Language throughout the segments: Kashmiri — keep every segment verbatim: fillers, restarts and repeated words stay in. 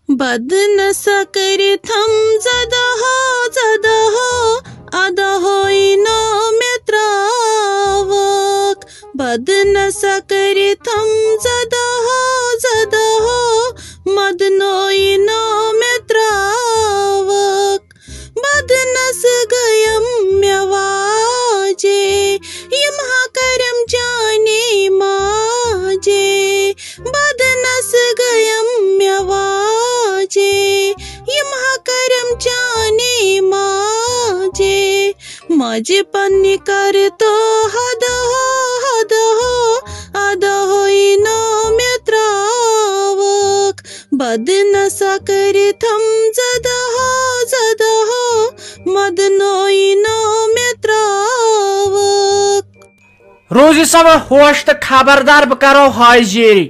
بد نسا کٔرِتھ ہم زدہو زدہو، ادہوے نو مےٚ ترٛاوکھ۔ بد نسا کٔرِتھ ہم زدہو زدہو، مدنوے نو مےٚ ترٛاوکھ۔ بد نس گٔیم مےٚ واجے، یِم ہا کرم جانے ماجے۔ بد نس گٔیم مےٚ واجے، یِم ہا کرم جانے ماجے۔ ماجہِ پننہِ کر تو حد ہو، حد ہو، ادہوے نو مےٚ ترٛاوکھ۔ بد نسا کٔرِتھ ہم زدہو زدہو، مدنوے نو مےٚ ترٛاوکھ۔ روٗزِو سا وۄنۍ ہوش تہٕ خبردار، بہٕ کرو حٲضیٖری۔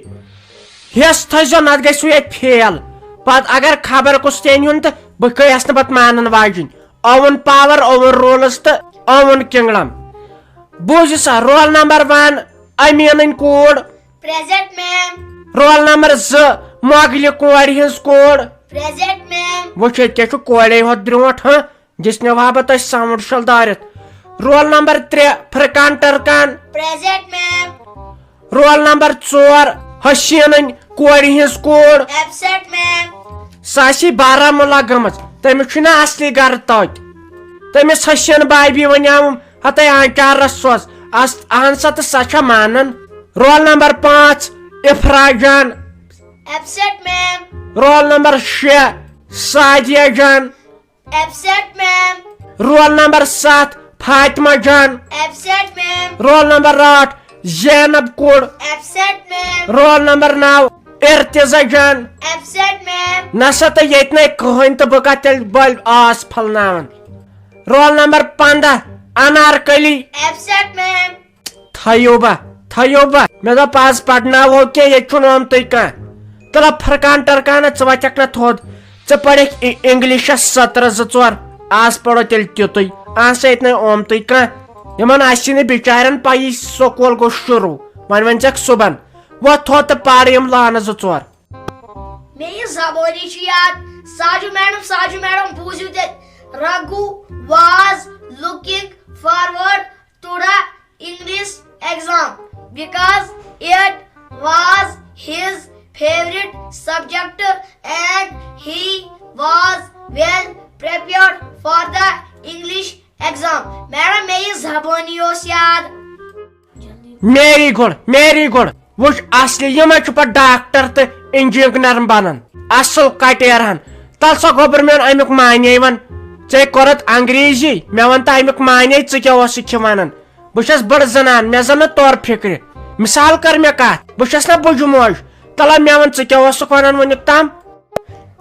ہٮ۪س تھٲیزیو، نتہٕ گژھِو ییٚتہِ فیل۔ پتہٕ اگر خبر کُس تہِ أنۍ ہُن تہٕ بہٕ گٔیس نہٕ پتہٕ مانن واجِنۍ۔ اوُن پاور، اوُن روٗلٕز تہٕ اوُن کنگڑم۔ بوٗزِو سا، رول نمبر ون، امیٖنٕنۍ کوٗر۔ Present, ma'am. رول نمبر زٕ، مۄغلہِ کورِ ہٕنٛز کوٗر۔ Present, ma'am. وٕچھ، ییٚتہِ کیٛاہ چھُ کورے ہوت برٛونٛٹھ، ہاں؟ جِس نے وہاں بہٕ تۄہہِ ساوُنٛڈ شل دٲرِتھ۔ رول نمبر ترٛےٚ، فرقان ٹرکان۔ Present, ma'am. رول نمبر ژور، حسیٖنٕنۍ کورِ ہٕنٛز کوٗر۔ Absent, ma'am. سۄ آسہِ بارہمولہ گٔمٕژ، تٔمِس چھُنہ اصلی گرٕ تَتہِ۔ تٔمِس حسیٖن بابی وَنیٛاوُم، ہتے آنچارس سوز، اَس-، اہن سا تہٕ سۄ چھےٚ مانان۔ رول نمبر پانٛژھ، افرا جان۔ Absent, ma'am. رول نمبر شےٚ، سعدیہ جان۔ Absent, ma'am. رول نمبر ستھ، فاطمہ جان۔ Absent, ma'am. رول نمبر ٲٹھ، زینب کوٚر۔ Absent, ma'am. رول نمبر نو، ارتضا جان۔ Absent, ma'am. نسا تہٕ ییٚتہِ نے کٕہٕنۍ تہٕ بہٕ کتھ تیٚلہِ بلۍ آس پھلناوان۔ رول نمبر پندہ، انارکلی۔ Absent, ma'am. تھٲیِو با، تھٲیِو با۔ مےٚ دوٚپ، آز پرناوہو کینٛہہ، ییٚتہِ چھُنہٕ آمتُے کانٛہہ۔ تہٕ لَو فرقان ٹرکانہ، ژٕ وَتھَکھ نہ تھوٚد۔ ژٕ پَرَکھ اِ-، اِنگلِشَس سطرٕ زٕ ژور۔ آز پَرو تیٚلہِ تیُتُے۔ آز چھا ییٚتہِ نہٕ آمتُے کانٛہہ۔ یِمَن آسہِ نہٕ بِچارٮ۪ن پَیی، سکوٗل گوٚو شروٗع۔ وۄنۍ ؤنۍ زٮ۪کھ صُبحن۔ وۄتھ تھوٚد تہٕ پَر یِم لٲنہٕ زٕ ژور۔ مےٚ یہِ زبٲنی چھِ یاد۔ ساجو میڈم، ساجو میڈم، بوٗزِو تیٚلہِ۔ Raghu was looking forward to the English exam because it was his favorite subject and he was well prepared for the English exam. Madam, مےٚ یہِ زبٲنی اوس یاد۔ Very good, very good. وٕچھ، اصلی یِمے چھِ پتہٕ ڈاکٹر تہٕ انجینئر بنان۔ اصل کٹیر ہن۔ تل سا گوٚبُر میون، امیُک معنی وَن۔ ژےٚ کوٚرُتھ انگریزی، مےٚ وَن تہٕ امیُک معنی، ژٕ کیٛاہ اوسُکھ یہِ ونان؟ بہٕ چھَس بٔڑ زنان، مےٚ زن نہٕ تور فکرِ۔ مثال کر مےٚ کتھ، بہٕ چھَس نہ بُجہِ موج۔ تلہ مےٚ وَن، ژٕ کیٛاہ اوسُکھ ونان وُنیُک تام؟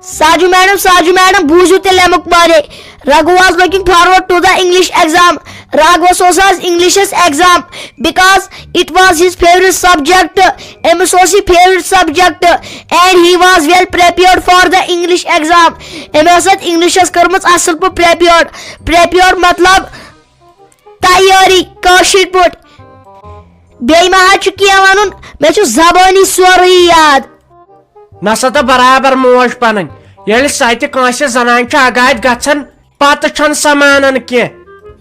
ساجو میڈم، ساجو میڈم، بوٗزِو تیٚلہِ اَمیُک بارے۔ Raghu was looking forward to the English exam. راگوس اوس آز انگلشس exam, because it was his favorite subject. أمِس اوس یہِ favorite subject and he was well prepared for the English exam. أمۍ ٲس اتھ انگلشس کٔرمٕژ اصل پٲٹھۍ prepared۔ Prepared مطلب تیٲری کٲشِر پٲٹھۍ۔ بیٚیہِ ما حظ چھُ کینٛہہ وَنُن؟ مےٚ چھُ زبٲنی سورُے یاد۔ نسا تہٕ برابر موج پنٕنۍ۔ ییٚلہِ سۄ تہِ کٲنٛسہِ زنانہِ چھِ اگادِ گژھان، پتہٕ چھَنہٕ سۄ مانان کینٛہہ۔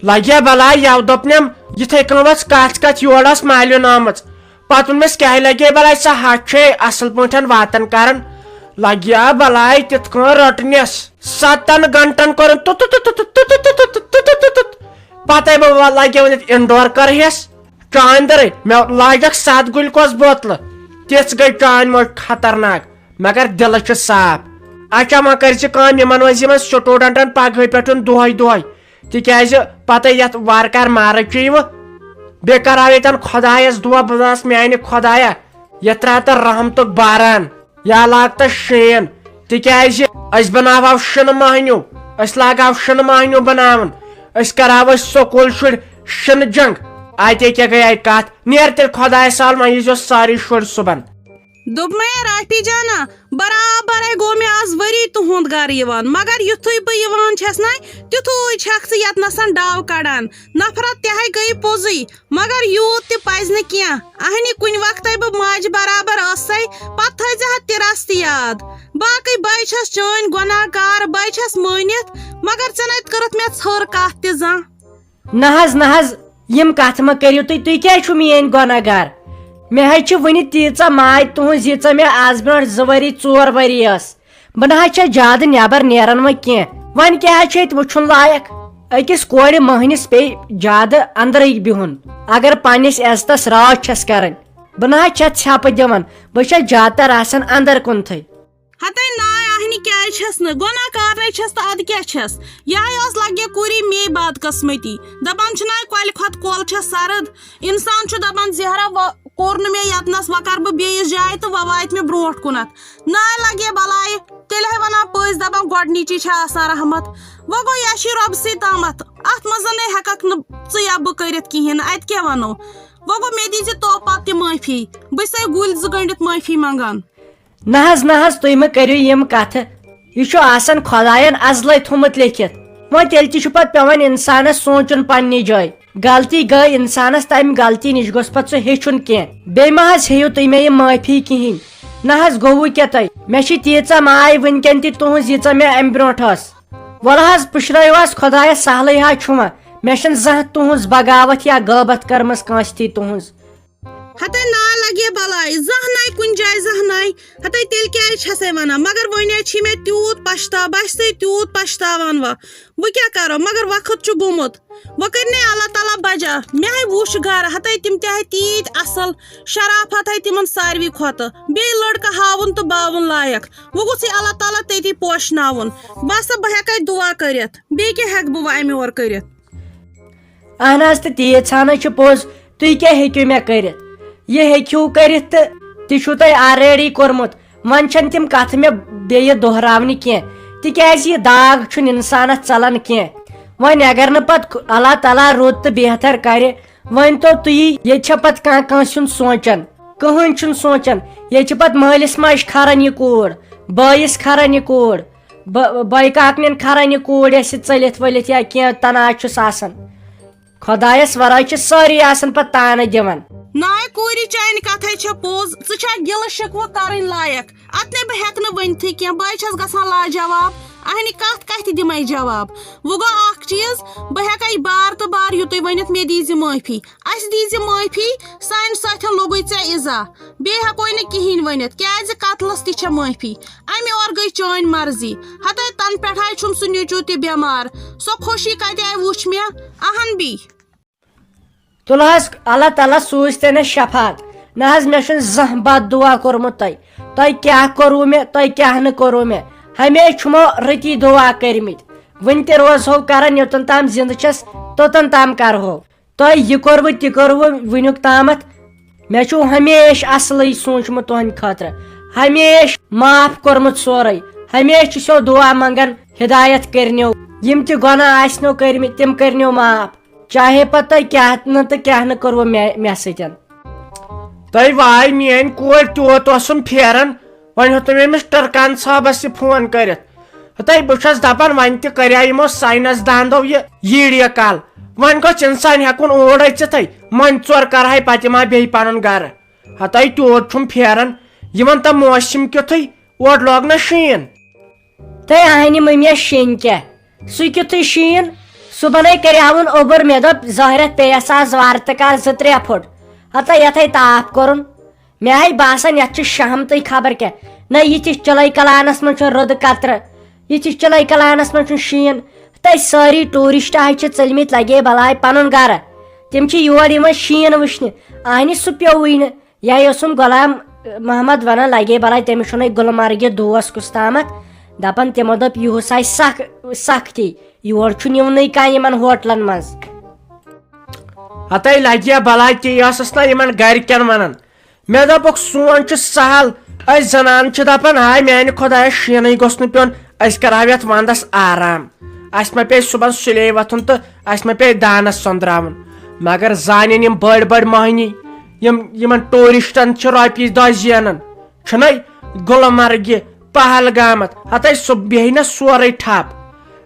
لگیا بلاے یَوٕ دوٚپنم، یِتھَے کٔنۍ ؤژھ کتھ کتھ یور ٲس مالیُن آمٕژ۔ پتہٕ ووٚنمس، کیٛاہ لگے بلاے، سۄ ہَش چھے اصل پٲٹھۍ واتان کران۔ لگیا بلاے تِتھ کٔنۍ رٔٹنس۔ ستن گنٹن کوٚرُن تُت تُت تُت تُت۔ پتے بہٕ لگے وۄنۍ انڈور کرہس۔ چاندرے، مےٚ لاجکھ ستھ گلوکوز بوتلہٕ۔ تِژھ گٔے چانۍ موج خطرناک، مگر دلس چھُ صاف۔ اچھا، وۄنۍ کٔرۍ زِ کٲم، یِمن ؤنۍ زِ یِمن سٹوڈنٹن پگہٕے پٮ۪ٹھ یُن دۄہے دۄہے، تِکیازِ پتے یتھ وارٕ کارٕ مارچ یِیہِ وۄنۍ۔ بیٚیہِ کرو ییٚتٮ۪ن خۄدایس دُعا، بہٕ وَنس، میانہِ خۄدایا، یتھ ترٛاو تہٕ رحمتُک باران۔ یا لاگ تہٕ شین، تِکیازِ أسۍ بناوہو شِنہٕ مہنیو، أسۍ لاگہو شِنہٕ مہنیو بناوُن، أسۍ کراوو أسۍ سکوٗل شُرۍ شِنہٕ جنگ۔ اتے کیٛاہ گٔیے کتھ؟ نیر تیٚلہِ خۄدایس حوالہٕ، وۄنۍ ییٖزیو سٲری شُرۍ صُبحن۔ دوٚپمَے رافی جانا، برابرے گوٚو مےٚ آز ؤری تُہُنٛد گرٕ یِوان، مگر یُتھُے بہٕ یِوان چھَس نَے، تِتھُے چھَکھ ژٕ ییٚتنَسَن ڈاو کَڑان۔ نفرت تہِ ہے گٔیہِ پوٚزُے، مگر یوٗت تہِ پَزِ نہٕ کینٛہہ۔ اَہنہِ کُنہِ وقتَے بہٕ ماجہِ برابر ٲسَے، پَتہٕ تھٲیزِ ہا تہِ رَس تہِ یاد۔ باقٕے بَے چھَس چٲنۍ گۄناہ گار، بَے چھَس مٲنِتھ، مگر ژےٚ نَے کٔرٕتھ مےٚ ژھٔر کَتھ تہِ زانٛہہ۔ نہ حظ، نہ حظ، یِم کتھٕ مہ کٔرِو تُہۍ، تُہۍ کیٛازِ چھِو میٲنۍ گۄناہ گار؟ مےٚ حظ چھِ وُنہِ تیٖژاہ ماے تُہنٛز، ییٖژاہ مےٚ از برونٛٹھ زٕ ؤری، ژور ؤری ٲس۔ بہٕ نہ حظ چھس زیادٕ نٮ۪بر نیران وۄنۍ کینٛہہ۔ وۄنۍ کیٛاہ حظ چھُ ییٚتہِ وٕچھُن لایق؟ أکِس کورِ مۄہنِس پیٚیہِ زیادٕ اندرٕے بِہُن۔ اگر پننِس عزتس راز چھس کرٕنۍ، بہٕ نہ حظ چھس ژھٮ۪پہٕ دِوان، بہٕ چھس زیادٕ تر آسان اندر کُنتھٕے۔ ہتے ناے اہنہِ کیٛازِ چھَس نہٕ؟ گۄناہ کارنَے چھَس تہٕ اَدٕ کیٛاہ چھَس؟ یہِ ہَے ٲس لَگہِ کوٗری مے بدقٕسمتی۔ دَپان چھِ ناے کۄلہِ کھۄتہٕ کۄل چھَس سرٕد۔ اِنسان چھُ دَپان زہرا وۄنۍ کوٚر نہٕ مےٚ یَتنَس، وۄنۍ کَرٕ بہٕ بیٚیِس جایہِ تہٕ وۄنۍ واتہِ مےٚ برونٛٹھ کُنَتھ۔ ناے لَگہِ بَلایہِ، تیٚلہِ ہے وَنان پٔزۍ دَپان گۄڈٕنِچی چھےٚ آسان رحمت۔ وۄنۍ گوٚو یہِ چھِ رۄبسٕے تامَتھ، اَتھ منٛز ہے ہٮ۪کَکھ نہٕ ژٕ یا بہٕ کٔرِتھ کِہیٖنۍ نہٕ، اَتہِ کیٛاہ وَنو؟ وۄنۍ گوٚو مےٚ دیٖزِ تو پَتہٕ تہِ معٲفی، بہٕ چھسَے گُلۍ زٕ گٔنٛڈِتھ معٲفی منٛگان۔ نہ حظ، نہ حظ، تُہۍ مہ کٔرِو یِم کتھٕ۔ یہِ چھُ آسان خۄداین ازلے تھوٚمُت لیکھِتھ۔ وۄنۍ تیٚلہِ تہِ چھُ پتہٕ پٮ۪وان انسانس سونٛچُن پننہِ جایہِ۔ غلطی گٔے انسانس، تمہِ غلطی نِش گوٚژھ پتہٕ سُہ ہیٚچھُن کینٛہہ۔ بیٚیہِ مہ حظ ہیٚیِو تُہۍ مےٚ یہِ معٲفی کِہیٖنۍ۔ نہ حظ گوٚوٕ کیٛاہ تۄہہِ؟ مےٚ چھِ تیٖژاہ ماے وٕنکٮ۪ن تہِ تُہنٛز، ییٖژاہ مےٚ امہِ برونٛٹھ ٲس۔ وۄلہٕ حظ پُشرٲیِو حظ خۄدایس، سہلٕے حظ چھُ وۄنۍ۔ مےٚ چھَنہٕ زانٛہہ تُہنٛز بغاوت یا غٲبت کٔرمٕژ کٲنٛسہِ تھی تُہنٛز۔ ہتے ناے لگے بلاے، زانٛہہ ناے کُنہِ جایہِ، زانٛہہ ناے۔ ہتے تیٚلہِ کیٛازِ چھسے ونان؟ مگر وۄنۍ ہے چھی مےٚ تیوٗت پشتاو، بہٕ چھسے تیوٗت پشتاوان وۄنۍ۔ وۄنۍ کیٛاہ کرو؟ مگر وقت چھُ گوٚمُت۔ وۄنۍ کٔرۍ نے اللہ تعالیٰ بجا۔ مےٚ ہے وُچھ گرٕ، ہتے تِم تہِ ہے تیٖتۍ اصل، شرافت ہے تِمن ساروی کھۄتہٕ۔ بیٚیہِ لڑکہٕ ہاوُن تہٕ باوُن لایق۔ وۄنۍ گوٚژھ ہے اللہ تعالیٰ تٔتی پوشناوُن۔ بس بہٕ ہٮ۪کے دُعا کٔرِتھ۔ بیٚیہِ کیٛاہ ہٮ۪کہٕ بہٕ وۄنۍ امہِ اورٕ کٔرِتھ؟ اہن حظ، تہٕ تیٖژ ہن چھِ پوٚز۔ تُہۍ کیٛاہ ہیٚکِو مےٚ کٔرِتھ؟ یہِ ہیٚکِو کٔرِتھ تہٕ تہِ چھُو تۄہہِ already کوٚرمُت۔ وۄنۍ چھَنہٕ تِم کَتھٕ مےٚ بیٚیہِ دۄہراونہِ کینٛہہ، تِکیٛازِ یہِ داغ چھُنہٕ اِنسانَس ژَلان کینٛہہ۔ وۄنۍ اگر نہٕ پَتہٕ اللہ تعالیٰ رُت تہٕ بہتر کَرِ، وۄنۍ تو تُہی، ییٚتہِ چھا پَتہٕ کانٛہہ کٲنٛسہِ ہُنٛد سونٛچان؟ کٕہٕنۍ چھُنہٕ سونٛچان۔ ییٚتہِ چھِ پَتہٕ مٲلِس ماجہِ کھَران یہِ کوٗر، بٲیِس کھَران یہِ کوٗر، بہ-، بٲے کاکنٮ۪ن کھَران یہِ کوٗر، یۄس یہِ ژٔلِتھ ؤلِتھ یا کینٛہہ تنازٕ چھُس آسان۔ خۄدایَس وَرٲے چھِ سٲری آسان پَتہٕ تانہٕ دِوان۔ ناے کوٗرِ، چانہِ کَتھَے چھےٚ پوٚز، ژٕ چھَکھ گِلہٕ شِکوٕ کَرٕنۍ لایق۔ اَتھ نے بہٕ ہٮ۪کہٕ نہٕ ؤنتھٕے کینٛہہ، بہٕ ہے چھَس گژھان لاجواب۔ اَہنہِ کَتھ کَتھِ دِمَے جواب؟ وۄنۍ گوٚو اَکھ چیٖز، بہٕ ہٮ۪کَے بار تہٕ بار یُتُے ؤنِتھ، مےٚ دیٖزِ معٲفی۔ اَسہِ دیٖزِ معٲفی، سانہِ سۭتۍ لوٚگُے ژےٚ اِزا۔ بیٚیہِ ہٮ۪کوے نہٕ کِہیٖنۍ ؤنِتھ، کیٛازِ قتلَس تہِ چھےٚ معٲفی۔ اَمہِ اورٕ گٔے چٲنۍ مرضی۔ ہتے تَنہٕ پٮ۪ٹھ آے چھُم سُہ نیٚچوٗ تہِ بٮ۪مار۔ سۄ خوشی کَتہِ آے وُچھ مےٚ؟ اَہَن بی۔ تُل حظ، اللہ تعالیٰ سوٗزِ تٔمِس شفاعت۔ نہ حظ، مےٚ چھُنہٕ زانٛہہ بد دُعا کوٚرمُت تۄہہِ۔ تۄہہِ کیٛاہ کوٚروٕ مےٚ، تۄہہِ کیٛاہ نہٕ کوٚروٕ مےٚ؟ ہمیشہِ چھُمو رٕتی دُعا کٔرمٕتۍ۔ وٕنہِ تہِ روزہو کران، یوٚتَن تام زِندٕ چھَس، توٚتَن تام کرہو۔ تۄہہِ یہِ کوٚروٕ، تہِ کوٚروٕ وٕنیُک تامَتھ۔ مےٚ چھُو ہمیشہِ اَصلٕے سوٗنٛچمُت تُہنٛدِ خٲطرٕ، ہمیشہِ معاف کوٚرمُت سورُے، ہمیشہِ چھُسو دُعا منٛگان ہدایت کٔرنیو۔ یِم تہِ گۄناہ آسنو کٔرمٕتۍ، تِم کٔرنیو معاف، چاہے پتہٕ تۄہہِ کیٛاہ نہٕ تہٕ کیٛاہ نہٕ کوٚروٕ مےٚ، مےٚ سۭتۍ۔ تۄہہِ واے میٲنۍ کورِ تیوٗت اوسُم پھیران، وۄنۍ ہیوٚتُم أمِس ٹرکان صٲبس یہِ فون کٔرِتھ۔ ہتاے بہٕ چھَس دَپان، وۄنۍ تہِ کَریٛاو یِمو ساینَس داندو یہِ ییٖڈیو کال۔ وۄنۍ گوٚژھ اِنسان ہٮ۪کُن اوٗرۍ أژِتھٕے، منٛدۍ ژور کَرہاے پَتہٕ یِمہٕ ہا بیٚیہِ پَنُن گَرٕ۔ ہتاے تیوٗت چھُم پھیران، یِمَن تہٕ موسِم کیُتھُے، اورٕ لوگ نہ شیٖن۔ تہٕ اَہنہِ مٔمیا شیٖن کیٛاہ؟ سُہ کیُتھُے شیٖن؟ صُبحَنے کَریٛاوُن اوٚبُر، مےٚ دوٚپ، ظٲہرَتھ پیٚیَس آز وارٕ تہٕ کَر زٕ ترٛےٚ پھُٹ۔ ہتا یَتھَے تاپھ کوٚرُن۔ مےٚ آے باسان، یَتھ چھُ شہمتٕے خبر کیٛاہ۔ نہ یِتھِس چِلَے کلانَس منٛز چھُ رُدٕ قطرٕ، یِتھِس چِلَے کلانَس منٛز چھُ شیٖن۔ تہٕ سٲری ٹوٗرِسٹ حظ چھِ ژٔلمٕتۍ لگے بلاے پَنُن گَرٕ۔ تِم چھِ یور یِوان شیٖن وٕچھنہِ۔ اَہنہِ سُہ پیوٚوُے نہٕ۔ یہِ اوسُم غلام محمد وَنان، لگے بلاے تٔمِس چھُنَے گُلمرگہِ دوس کُس تامَتھ۔ دَپان تِمو دوٚپ، یِہُس آسہِ سخ-، سختی۔ یور چھُنہٕ یِونٕے کانٛہہ یِمَن ہوٹلَن منٛز۔ ہتاے لگیا بلاے، تی ٲسٕس نہ یِمن گرِکٮ۪ن ونان۔ مےٚ دوٚپُکھ، سون چھُ سہل، أسۍ زنان چھِ دپان، ہاے میانہِ خۄدایہ، شیٖنٕے گوٚژھ نہٕ پیوٚن، أسۍ کرہاو یتھ ونٛدس آرام۔ اسہِ ما پیٚیہِ صُبحن سُلے وۄتھُن تہٕ اسہِ ما پیٚیہِ دانس سۄندراوُن۔ مگر زانن یِم بٔڑۍ بٔڑۍ مٔہنی، یِم، یِمن ٹوٗرسٹن چھِ رۄپیہِ دہ زینان، چھُنَے گُلمرگہِ پہلگامت، ہتے سُہ بیٚہہِ نہ سورُے ٹھپ۔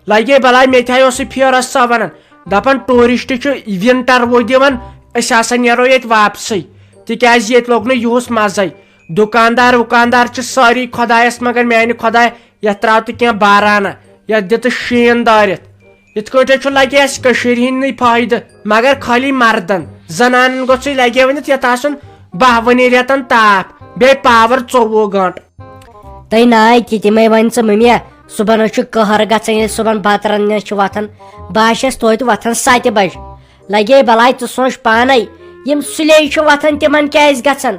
لگے بلاے، مےٚ تہِ ہا اوس یہِ پھیرس سا ونان، دپان ٹوٗرسٹ چھُ ونٹر وو دِوان، أسۍ ہسا نیرو ییٚتہِ واپسٕے، تِکیازِ ییٚتہِ لوٚگ نہٕ یُہُس مزے۔ دُکاندار وُکاندار چھِ سٲری خۄدایس منٛگان، میانہِ خۄدایا، یتھ تراو تہٕ کینٛہہ بارانہ، یتھ دِ تہٕ شیٖن دٲرِتھ۔ یِتھ کٲٹھۍ چھُ لگہِ اَسہِ کٔشیٖرِ ہِنٛدنٕے فٲیدٕ، مگر خٲلی مردن۔ زنانن گوٚژھُے لگہِ ؤنِتھ یتھ آسُن باہ وُہنٕے رٮ۪تن تاپھ، بیٚیہِ پاور ژوٚوُہ گٲنٛٹہٕ۔ تۄہہِ ناے تہِ تِمے وۄنۍ ژٕ مٔمیا، صُبحن حظ چھُ قہر گژھان ییٚلہِ صُبحن بتہٕ رننہِ چھِ وۄتھان۔ بہٕ حظ چھَس توتہِ وۄتھان ستہِ بجہِ۔ لگے بلاے، ژٕ سونٛچ پانے، یِم سُلے چھِ وۄتھان تِمن کیازِ گژھان؟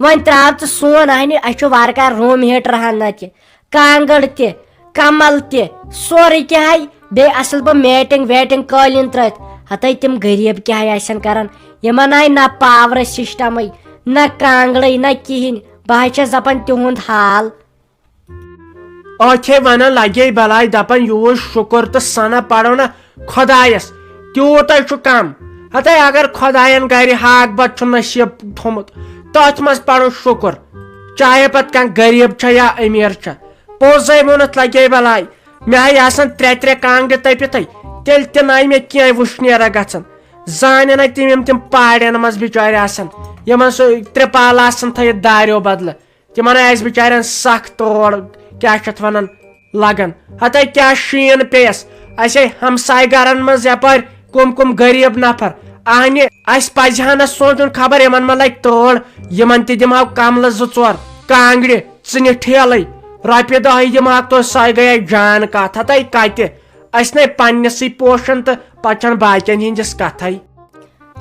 وۄنۍ تراو ژٕ سون اہنہِ، اسہِ چھُ وارٕ کارٕ روٗم ہیٹر ہن نتہِ، کانگڑ تہِ، کمل تہِ، سورُے کینٛہہ۔ بیٚیہِ اصل پٲٹھۍ میٹنگ ویٹنگ قٲلیٖن ترٲیِتھ۔ ہتے تِم غریٖب کیٛاہ آسن کران، یِمن آیہِ نہ پاورٕ سسٹمٕے، نہ کانگڑٕے، نہ کِہینۍ۔ بہٕ حظ چھَس دپان تِہُنٛد حال۔ ٲٹھے ونان لگے بلاے، دپان یوٗت شُکر تہٕ ثنا پرو نہ خۄدایس، تیوٗتاے چھُ کم۔ ہتے اگر خۄداین گرِ ہاکھ بتہٕ چھُ نصیب تھومُت، تتھ منٛز پرو شُکر، چاہے پتہٕ کانٛہہ غریٖب چھا یا امیر چھا۔ پوٚزے ووٚنُتھ لگے بلاے، مےٚ ہاے آسن ترٛےٚ ترٛےٚ کانٛگرِ تٔپِتھٕے، تیٚلہِ تہِ ناے مےٚ کینٛہہ وٕشنیرا گژھان۔ زانن اَتہِ تِم، یِم تِم پاڑٮ۪ن منٛز بِچٲرۍ آسن، یِمن سُہ ترٛپال آسن تھٲیِتھ داریو بدلہٕ، تِمن آسہِ بِچارٮ۪ن سخ تور، کیٛاہ چھِ اتھ ونان، لگان۔ ہتے کیٛاہ شیٖن پیٚیس، اسے ہمساے گرن منٛز یپٲرۍ کُم کُم غریٖب نفر۔ اہنہِ، اسہِ پزِ ہا نہ سونٛچُن، خبر یِمن ما لگہِ تٲر، یِمن تہِ دِمہو کملہٕ زٕ ژور، کانٛگرِ، ژٕنہِ ٹھیلٕے، رۄپیہِ دَہٕے دِمہاکھ توتہِ، سۄے گٔیے جان کتھ۔ ہتے کتہِ؟ أسۍ نے پننِسٕے پوشان تہٕ پتہٕ چھَنہٕ باقین ہٕنٛدِس کتھے۔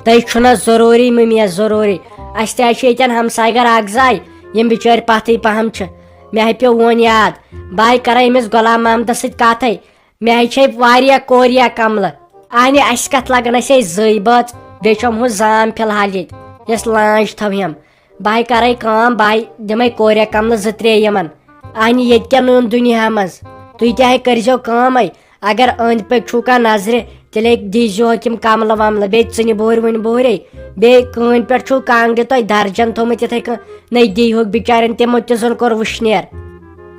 تۄہہِ چھُنہ ضروٗری مٔمیا، ضروٗری؟ اسہِ تہِ حظ چھِ ییٚتٮ۪ن ہمساے گرٕ اکھ زاے، یِم بِچٲرۍ پتھٕے پہم چھِ۔ مےٚ ہاے پیوٚو وۄنۍ یاد، بہٕ ہاے کرے أمِس غلام محمدس سۭتۍ کتھے۔ مےٚ ہاے چھے واریاہ کوریا کملہٕ۔ اہنہِ، اسہِ کتھ لگن، اسہِ ہے زٕے بٲژ، بیٚیہِ چھُم ہُہ زام فی الحال ییٚتہِ، یۄس لانچ تھاوہم۔ بہٕ ہاے کرے کٲم، بہٕ ہاے دِمے کوریا کملہٕ زٕ ترٛےٚ یِمن۔ اہنہِ، ییٚتہِ کیٛاہ نوٚن دُنیا منٛز؟ تُہۍ تہِ ہاے کٔرزیو کٲمے۔ اگر أنٛدۍ پٔکۍ چھُو کانٛہہ نظرِ، تیٚلے دیٖزیوکھ یِم کملہٕ وملہٕ، بیٚیہِ ژٕنہِ بوہرۍ وٕنہِ بوہرے۔ بیٚیہِ کٲنۍ پٮ۪ٹھ چھُو کانٛگرِ تۄہہِ درجن تھوٚمُت یِتھے کٔنۍ، نٔے دیٖہُکھ بِچارٮ۪ن تِمو تہِ زن کوٚر وٕشنیر۔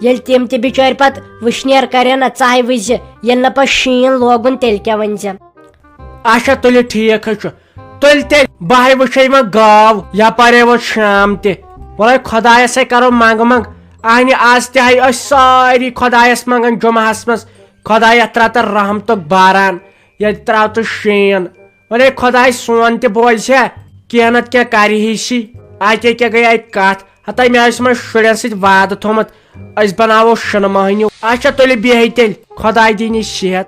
ییٚلہِ تِم تہِ بِچٲرۍ پتہٕ وٕشنیر کرن نہ، ژاہے وٕچھزِ، ییٚلہِ نہٕ پتہٕ شیٖن لوگُن، تیٚلہِ کیٛاہ ؤنۍزٮ۪م؟ اچھا، تُلِو، ٹھیٖک حظ چھُ۔ تُلہِ تیٚلہِ بہٕ ہاے وٕچھے وۄنۍ گاو، یپارے ووت شام تہِ۔ وۄلے خۄدایس ہے کرو منٛگہٕ منٛگ۔ اہنہِ، آز تہِ ہاے أسۍ سٲری خۄدایس منٛگان جمعہس منٛز، خۄدایا، ترٛاو تہٕ رحمتُک باران، ییٚتہِ ترٛاو تہٕ شیٖن۔ وۄلے خۄداے سون تہِ بوزِ ہا، کینٛہہ نتہٕ کینٛہہ کرِ ہی سی۔ اتے کیٛاہ گٔے اتہِ کتھ؟ ہتے مےٚ ٲسۍ یِمن شُرٮ۪ن سۭتۍ وعدٕ تھوٚمُت، أسۍ بناوو شِنہٕ مٔہنیوٗ۔ اچھا، تُلِو، بیٚہہِ تیٚلہِ، خۄداے دِنی صحت۔